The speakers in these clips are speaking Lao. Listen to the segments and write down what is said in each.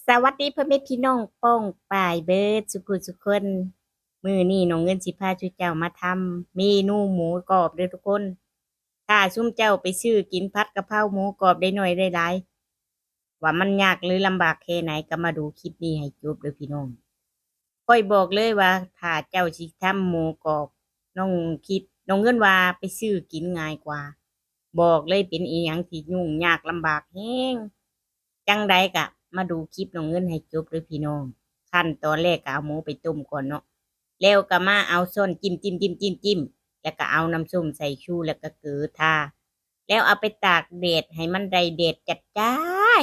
ສະຫວັດດີພໍ່ແມ່ພີ່ນ້ອງປ້ອງປາຍເບິດສຸຜູ້ສຸຄົນ. ມື້ນີ້ນ້ອງເງິນຊິພາສູ່ເຈົ້າມາທຳເມນູໝູກອບເດີທຸກຄົນ. ຖ້າຊຸມເຈົ້າໄປຊື້ກິນຜັດກະເພົາໝູກອບໄດ້ໜ້ອຍໄດ້ຫຼາຍ ວ່າມັນຍາກຫຼືລຳບາກແຄ່ໃດ ກໍມາດູຄລິບນີ້ໃຫ້ຈົບເດີພີ່ນ້ອງ. ຂ້ອຍບອກເລີຍວ່າ ຖ້າເຈົ້າຊິທຳໝູກອບ ນ້ອງຄິດ ນ້ອງເງິນວ່າໄປຊື້ກິນງ່າຍກວ່າ. ບອກເລີຍເປັນອີ່ຫຍັງທີ່ຫຍຸ້ງຍາກລຳບາກແຮງ. ຈັ່ງໃດກະມາດູຄລິບນ້ອງເງິນໃຫ້ຈົບເດີພີ່ນ້ອງ. ຂັ້ນຕອນແລກກະເອົາໝູໄປຕົ້ມກ່ອນເນາະ ແລ້ວກະມາເອົາຊ້ອນຈິ້ມໆໆໆ ແລ້ວກະເອົານ້ຳສົ້ມສາຍຊູ ແລ້ວກະເກືອທາ ແລ້ວເອົາໄປຕາກແດດໃຫ້ມັນໄດ້ແດດຈັດຈ້າ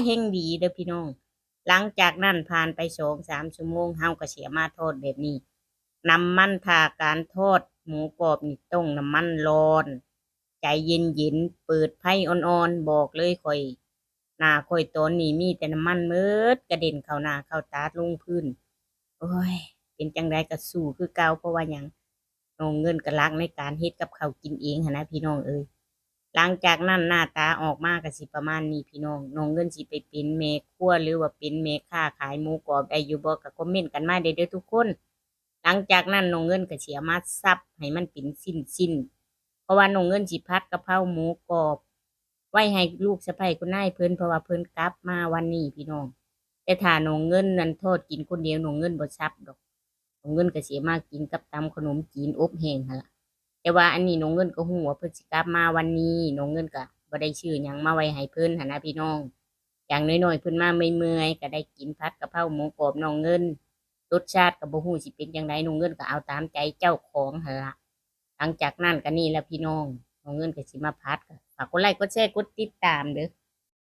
ແຮງດີເດີພີ່ນ້ອງ. ຫຼັງຈາກນັ້ນຜ່ານໄປສອງສາມຊົ່ວໂມງ ເຮົາກໍຊິເອົາມາທອດແບບນີ້. ນ້ຳມັນ ຖ້າການທອດໝູກອບນີ້ຕ້ອງນ້ຳມັນຮ້ອນ ໃຈເຢັນໆ ເປີດໄຟອ່ອນໆ. ບອກເລີຍຂ້ອຍ ໜ້າຂ້ອຍຕອນນີ້ມີແຕ່ນ້ຳມັນໝົດ ກະເດັນເຂົ້າໜ້າເຂົ້າຕາລົງພື້ນ. ໂອ້ຍ ເປັນຈັ່ງໃດກໍສູ້ຄືເກົ່າ ເພາະວ່າຫຍັງ ນ້ອງເງິນກໍລັກໃນການເຮັດກັບເຂົ້າກິນເອງຫັ້ນນະພີ່ນ້ອງເອີຍ. ຫຼັງຈາກນັ້ນໜ້າຕາອອກມາກໍຊິປະມານນີ້ພີ່ນ້ອງ. ນ້ອງເງິນຊິໄປເປັນແມ່ຄົວ ຫຼືວ່າເປັນແມ່ຄ້າຂາຍໝູກອບໄດ້ຢູ່ບໍ່ ກໍຄອມເມັນກັນມາໄດ້ເດີທຸກຄົນ. ຫຼັງຈາກນັ້ນນ້ອງເງິນກໍຊິເອົາມາສັບໃຫ້ມັນເປັນຊິ້ນໆ ເພາະວ່ານ້ອງເງິນຊິຜັດກະເພົາໝູກອບ ໄວ້ໃຫ້ລູກສະໃພ້ຄຸນນາຍເພິ່ນ ເພາະວ່າເພິ່ນກັບມາວັນນີ້ພີ່ນ້ອງ. ແຕ່ຖ້ານ້ອງເງິນນັ້ນທອດກິນຄົນດຽວ ນ້ອງເງິນບໍ່ສັບດອກ. ນ້ອງເງິນກໍຊິເອົາມາກິນກັບຕຳຂະໜົມຈີນອົບແຫ້ງຫັ້ນລະ. ແຕ່ວ່າອັນນີ້ນ້ອງເງິນກໍຮູ້ວ່າເພິ່ນຊິກັບມາວັນນີ້ ນ້ອງເງິນກໍບໍ່ໄດ້ຊື້ຫຍັງມາໄວ້ໃຫ້ເພິ່ນຫັ້ນນະພີ່ນ້ອງ. ຢ່າງໜ້ອຍໆເພິ່ນມາເມື່ອຍໆ ກໍໄດ້ກິນຜັດກະເພົາໝູກອບນ້ອງເງິນ. ລົດຊາດກໍບໍ່ຮູ້ຊິເປັນຈັ່ງໃດ ນ້ອງເງິນກໍເອົາຕາມໃຈເຈົ້າຂອງຫັ້ນລະ. ຫຼັງຈາກນັ້ນກໍນີ້ລະພີ່ນ້ອງ ນ້ອງເງິນກໍຊິມາຜັດ. ກໍຝາກກົດໄລກົດແຊກົດຕິດຕາມເດີ.